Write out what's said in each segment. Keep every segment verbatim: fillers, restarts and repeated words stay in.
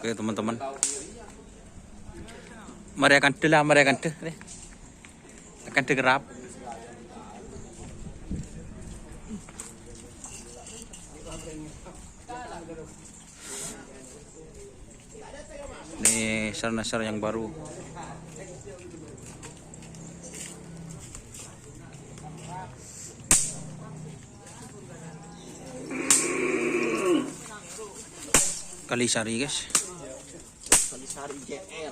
Oke, teman-teman. Mari akanta lah, mari akanta. Nih. Akanta kerap. Ini sarana-sarana yang baru. Kalisari, guys. Kalisari J R.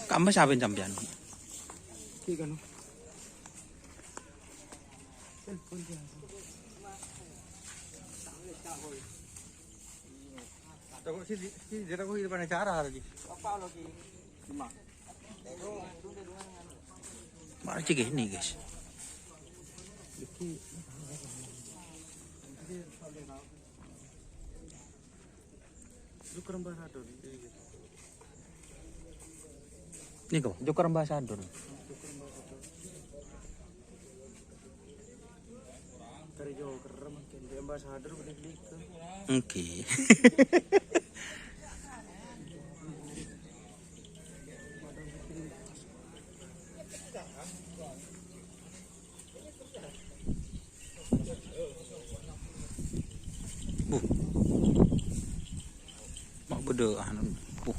Ka'emma sampèyan? Ki kanu. Tako' si, si, dia tako' si depan acara lagi. Apa lagi? Cuma. Malah cek ini, guys. Joker Ambassador. Ini kok, Joker Ambassador. Dari Joker mungkin di Ambassador boleh beli ke. Oke. Buh. Mak bâdâ anu. Buh.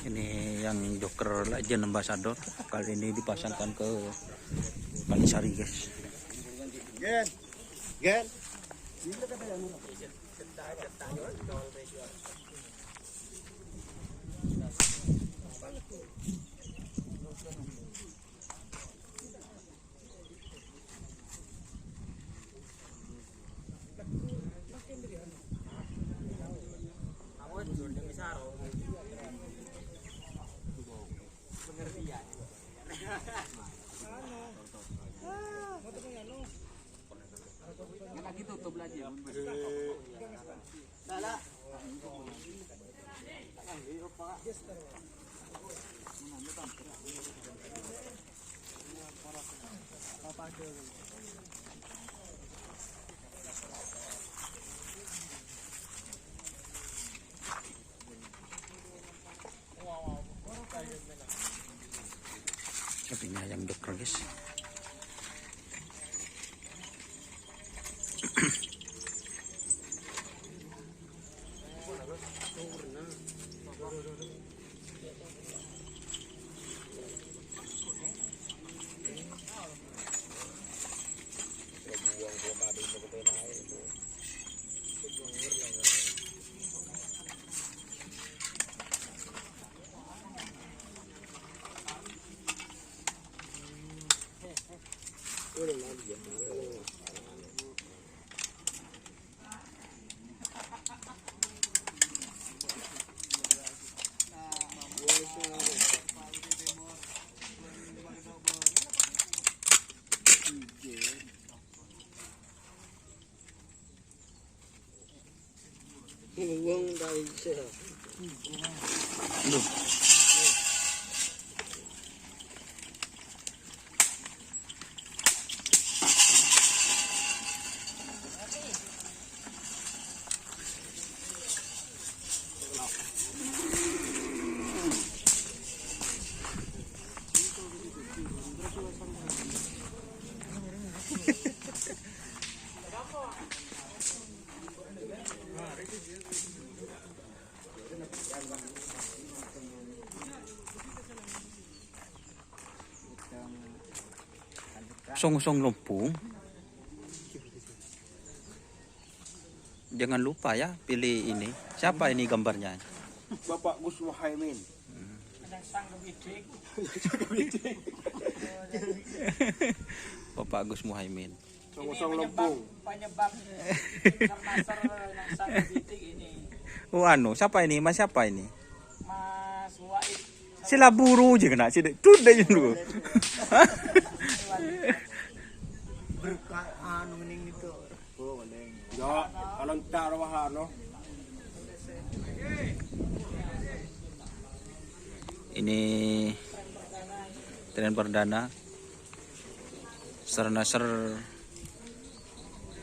Ini yang Joker Legend Ambassador kali ini dipasangkan ke Kalisari, guys. Gen. Gen. Sampèyan yang Joker, guys. Wong ta iso. Song-song lompong. Jangan lupa ya, pilih ini. Siapa ini gambarnya? Bapak Gus Muhaimin. Bapak Gus Muhaimin. Song-song lompong. Penyebab, penyebab Nasr, Nasr ini. Oh, anu, siapa ini? Mas siapa ini? Mas Wahid. Sila buru aja kena, sini. Tuh, deh, dulu. Berkah anu ning itu. Ya, kalau entar wah, anu. Ini tren perdana. Sernasar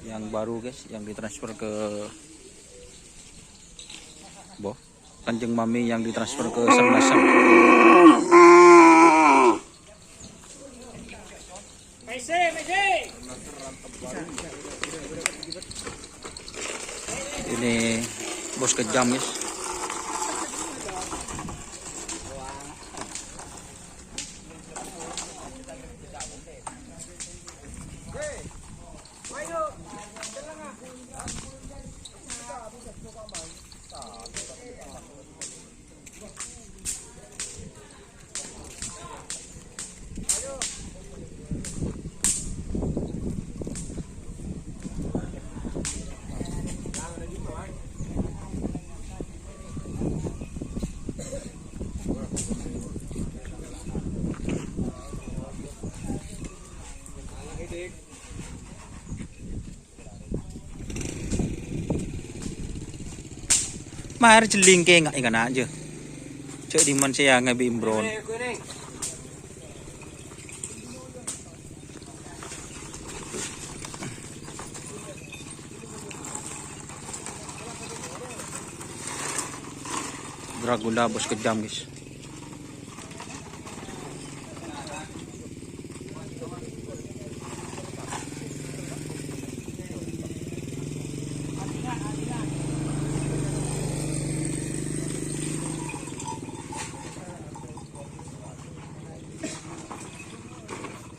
yang baru, guys, yang ditransfer ke Boh. Kanjeng Mami yang ditransfer ke Sernasar. Ini bos kejam, guys. Mar jelling ke nggak ikan aja. Cek di man saya ngabi Imron. Dragula bos kejam, guys.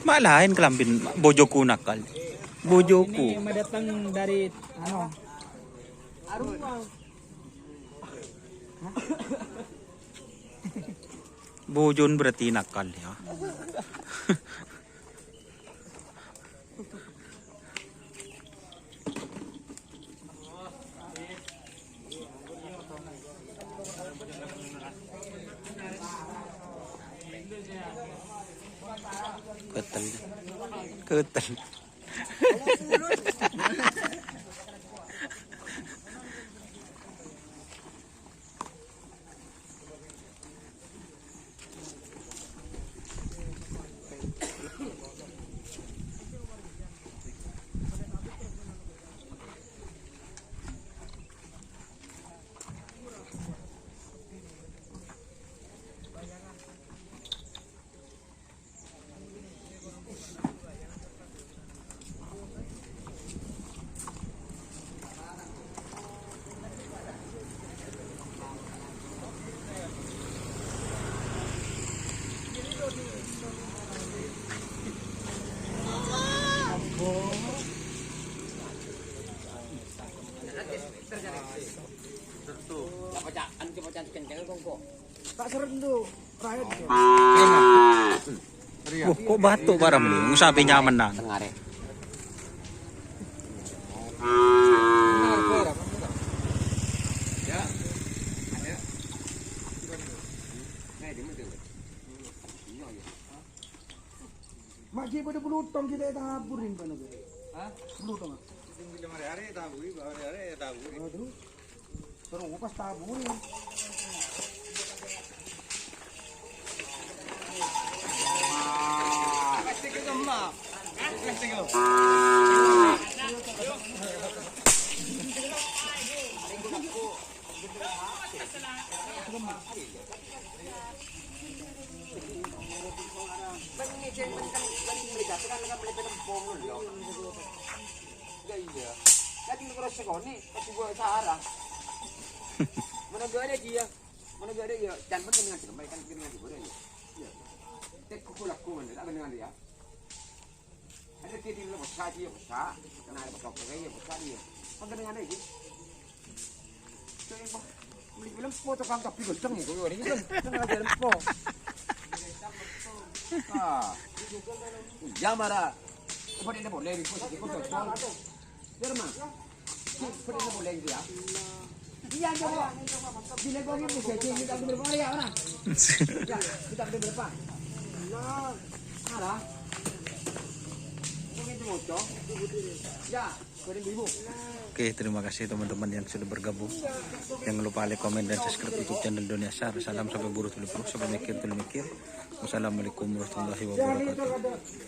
Ma' laèn kalambhina bojoku nakal. Bojoku. Ini datang dari, anu. Bojon berarti nakal ya. Ketel. Ketel. Apa ca'an coba ca'an kenceng kongko. Tak seren tuh, rakyat. Wah, kok batuk barang lu? Sampai nyaman nang. Tengare. Ya. Ada. Nah, di mana? Iya, iya. Mak, ghi' padâ bluthong ghi' ta' ètabur, rèng, bân, Bân? Hah? Bluthong, ah. Sèttong kilo mare-are ètaburi, mare-are ètaburi. Aduh. Terus pas taburi. Plastik itu, Mak. Plastik itu. Kan ngeceng, kan, kan, kan, mereka kan, kan, mereka kan, pom, loh. Ya, iya. Kan, terus sekolah nih, kan, gua sarang. Mana gak ada dia? Mana gak ada ya? Jangan kan dengan mereka kan dengan gua ya. Iya. Tek kuku laku, mana? Apa dengan dia? Ada dia di luar, pecah dia, pecah. Nah, ada pecah, pecah, iya, pecah dia. Apa dengan dia, gitu? Saya, Pak, beli film, foto kangkap di genteng, ya, gue, ini kan, kan ada film, Pak. Ah. Iya, marah. Apa dia boleh, Pak? Ikut, Pak. Biar, Mas. Apa dia boleh, gitu, ya? Iya, coba. Bila kau gitu, jadi kita berapa ya, orang? Ya, kita berapa? Arah. Kau gitu, moco. Ya, dua ribu. Oke, terima kasih teman-teman yang sudah bergabung. Jangan lupa like, komen, dan subscribe YouTube channel Dunia Sar. Salam sampai buru dulu, sampai mikir dulu mikir. Wassalamualaikum warahmatullahi wabarakatuh.